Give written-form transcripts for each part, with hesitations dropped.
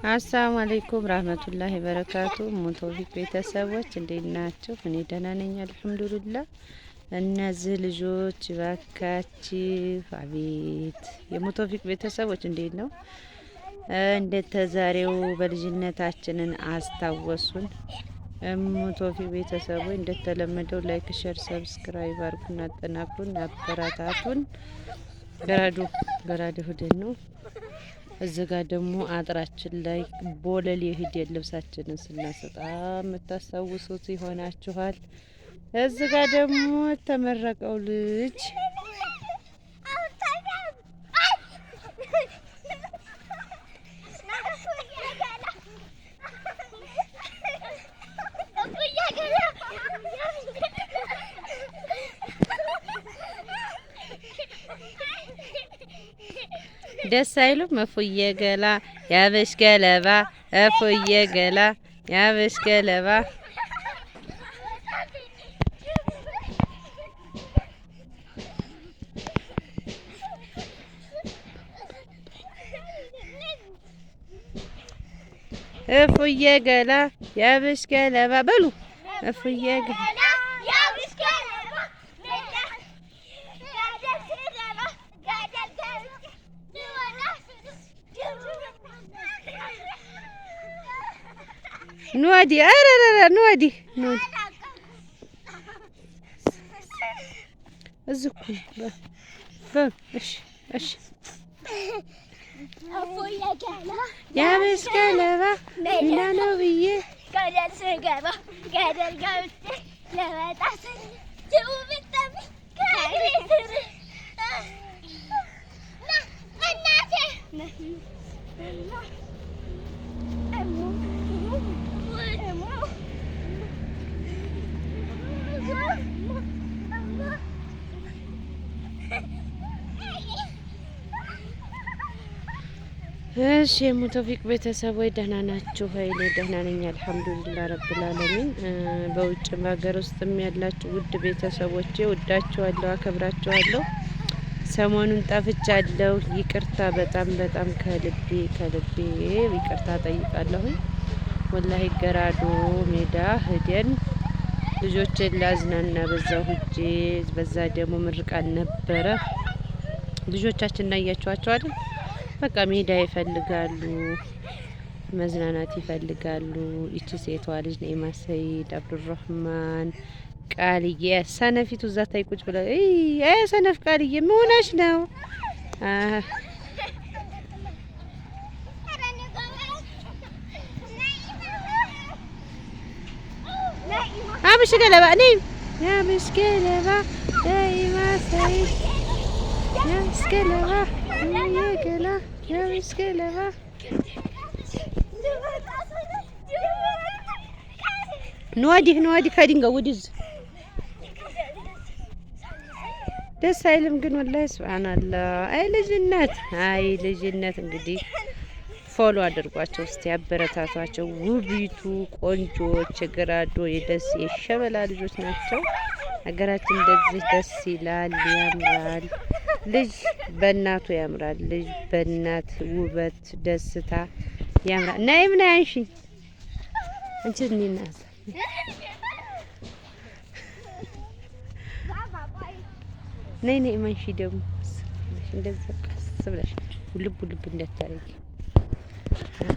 አሰላሙ አለይኩም ረህመቱላሂ በረካቱ ሙቶፊቅ ቤተሰቦች እንዴት ናችሁ? እኔ ደህና ነኝ አልሐምዱሊላህ። እነዚህ ልጆች ባካችሁ፣ አቤት የሙቶፊቅ ቤተሰቦች እንዴት ነው? እንዴት ተዛሬው በልጅነታችንን አስታወሱን። ሙቶፊቅ ቤተሰቦች እንደተለመደው like፣ share፣ subscribe አድርጉና አጠናክሩን፣ አበረታቱን። ገራዶ ገራዶ ሁደን ነው። እዚህ ጋር ደግሞ አጥራችን ላይ ቦለል የሂደን ልብሳችንን ስናሰጣ የምታስታውሱት ይሆናችኋል። እዚህ ጋር ደግሞ የተመረቀው ልጅ ደስ አይሉም? እፉዬ ገላ ያብሽ ገለባ፣ እፉዬ ገላ ያብሽ ገለባ። እፉዬ ገላ ያብሽ ገለባ በሉ እፉዬ ገላ ኑ ወዲህ፣ ኧረ ኧረ ኑ ወዲህ፣ ኑ ወዲህ። እዚህ እኮ ነው። በሉ እሺ፣ እሺ። ያብሽ ገለባ እና ነው ብዬ ገደል ስገባ ገደል ገብቼ ለመጣ ስል እሺ የሙቶፊቅ ቤተሰቦች ደህና ናችሁ ወይ? እኔ ደህና ነኝ አልሐምዱሊላህ ረብል ዓለሚን። በውጭም ሀገር ውስጥም ያላችሁ ውድ ቤተሰቦቼ ወዳችኋለሁ፣ አከብራችኋለሁ። ሰሞኑን ጠፍቻለሁ፣ ይቅርታ በጣም በጣም ከልቤ ከልቤ ይቅርታ ጠይቃለሁኝ። ወላሂ ገራዶ ሜዳ ሂደን ልጆችን ላዝናና በዛው ሂጄ በዛ ደግሞ ምርቃን ነበረ። ልጆቻችን እናያችኋቸው አይደል? በቃ ሜዳ ይፈልጋሉ፣ መዝናናት ይፈልጋሉ። ይቺ ሴቷ ልጅ ነኢማ ሰይድ አብዱራህማን ቃልዬ ሰነፊቱ እዛ ታይ ቁጭ ብላ አይ ሰነፍ ቃልዬ መሆናሽ ነው? አብሽ ገለባ ነይ ያብሽ ገለባ ነኢማ ሰይድ ያብሽ ገለባ ገላ ያብሽ ገለባ ኑ ወዲህ ኑ ወዲህ ከድንጋይ ወዲህ ደስ አይልም ግን ወላሂ ሱብሃንአላህ። አይ ልጅነት፣ አይ ልጅነት። እንግዲህ follow አድርጓቸው እስቲ አበረታቷቸው። ውቢቱ ቆንጆዎች የገራዶ የደስ የሸበላ ልጆች ናቸው። ሀገራችን እንደዚህ ደስ ይላል፣ ያምራል። ልጅ በእናቱ ያምራል። ልጅ በእናት ውበት ደስታ ያምራል። ነይ ምን አንሺ አንቺ እኔና ነይ ነይ ማንሺ ደግሞ እንደዛ ቀስ ብለሽ ውልብ ውልብ እንዳታረጊ።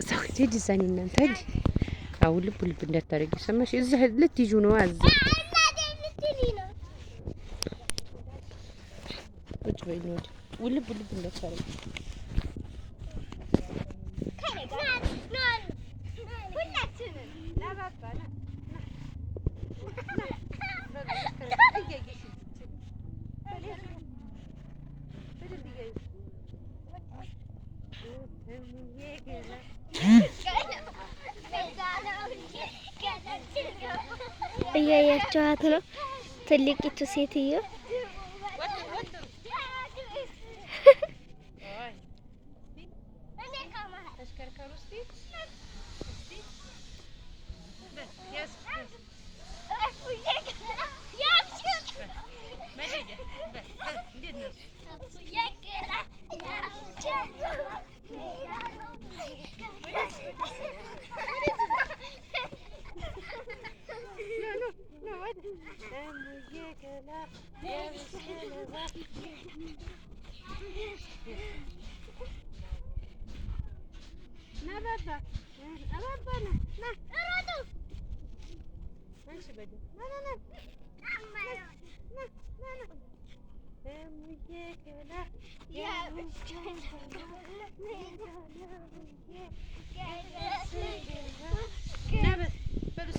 ሰው ሂጂ እዛ እኔ እናንተ ሂጂ። አዎ ውልብ ውልብ እንዳታረጊ ሰማሽ? እዛ ልትይዡ ነው አዛ ቁጭ በይ ነው ውልብ ውልብ እንዳታረጊ። እያያቸዋት ነው ትልቂቱ ሴትዮ።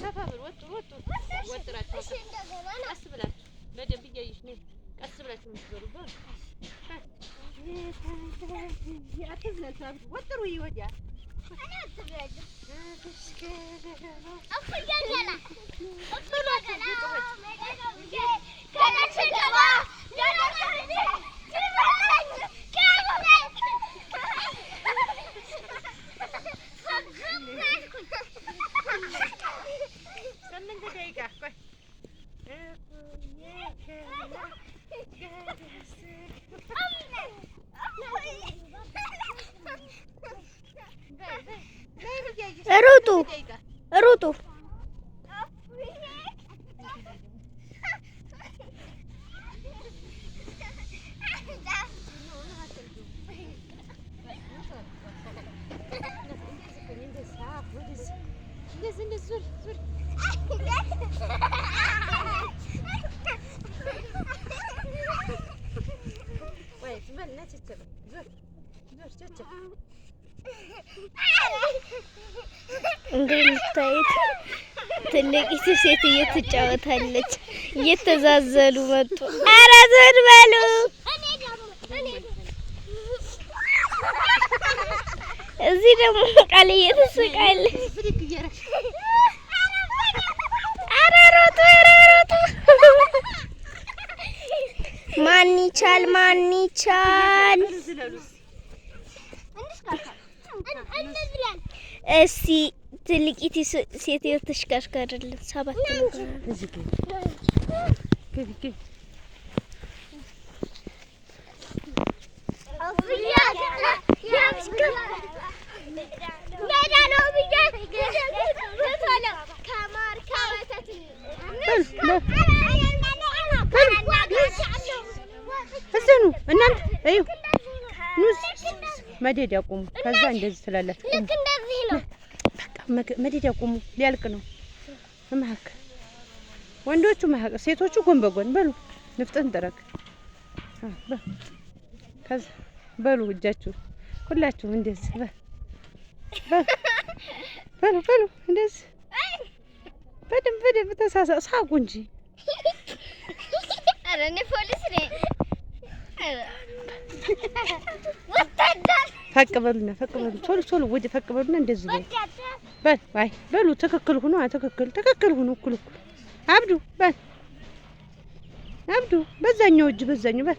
ሰፋ በሉ፣ ወጥሩ ወጥሩ፣ ወጥራችሁ ቀስ ብላችሁ በደንብ እያየሽ ነይ። ቀስ ብላችሁ የምትበሉ በሉ። አትዝለሉ፣ ወጥሩ ወዲያ። 8 ደቂቃ ቆይ። ሩጡ ሩጡ። እንደምታዩት ትልቂቱ ሴትዮ ትጫወታለች። እየተዛዘሉ መጡ። ኧረ ዞር በሉ። እዚህ ደግሞ ቃል እየተስቃለች። ኧረ ሮጡ፣ ኧረ ሮጡ። ማን ይቻል? ማን ይቻል? እስቲ ትልቂቱ ሴትዮ ተሽከርከርልን። 7 ነው። እዘኑ እናንተ እዩ ኑ መደዳ ቁሙ። ከዛ እንደዚህ ትላላችሁ። ቁሙ በቃ መደዳ ቁሙ። ሊያልቅ ነው። መሀከል ወንዶቹ መሀከል፣ ሴቶቹ ጎን በጎን በሉ። ንፍጥን ጥረግ ከዛ በሉ እጃችሁ ሁላችሁም እንደዚህ በሉ በሉ እንደዚህ በደንብ በደንብ ተሳሳ ሳቁ እንጂ። ኧረ እኔ ፖሊስ ነኝ። ወታደር። ፈቅ በሉና ፈቅ በሉ፣ ቶሎ ቶሎ ወደ ፈቅ በሉና እንደዚህ በሉ በል አይ በሉ፣ ትክክል ሁኑ። ትክክል ትክክል ሁኑ። እኩል እኩል አብዱ በል አብዱ፣ በዛኛው እጅ በዛኛው በል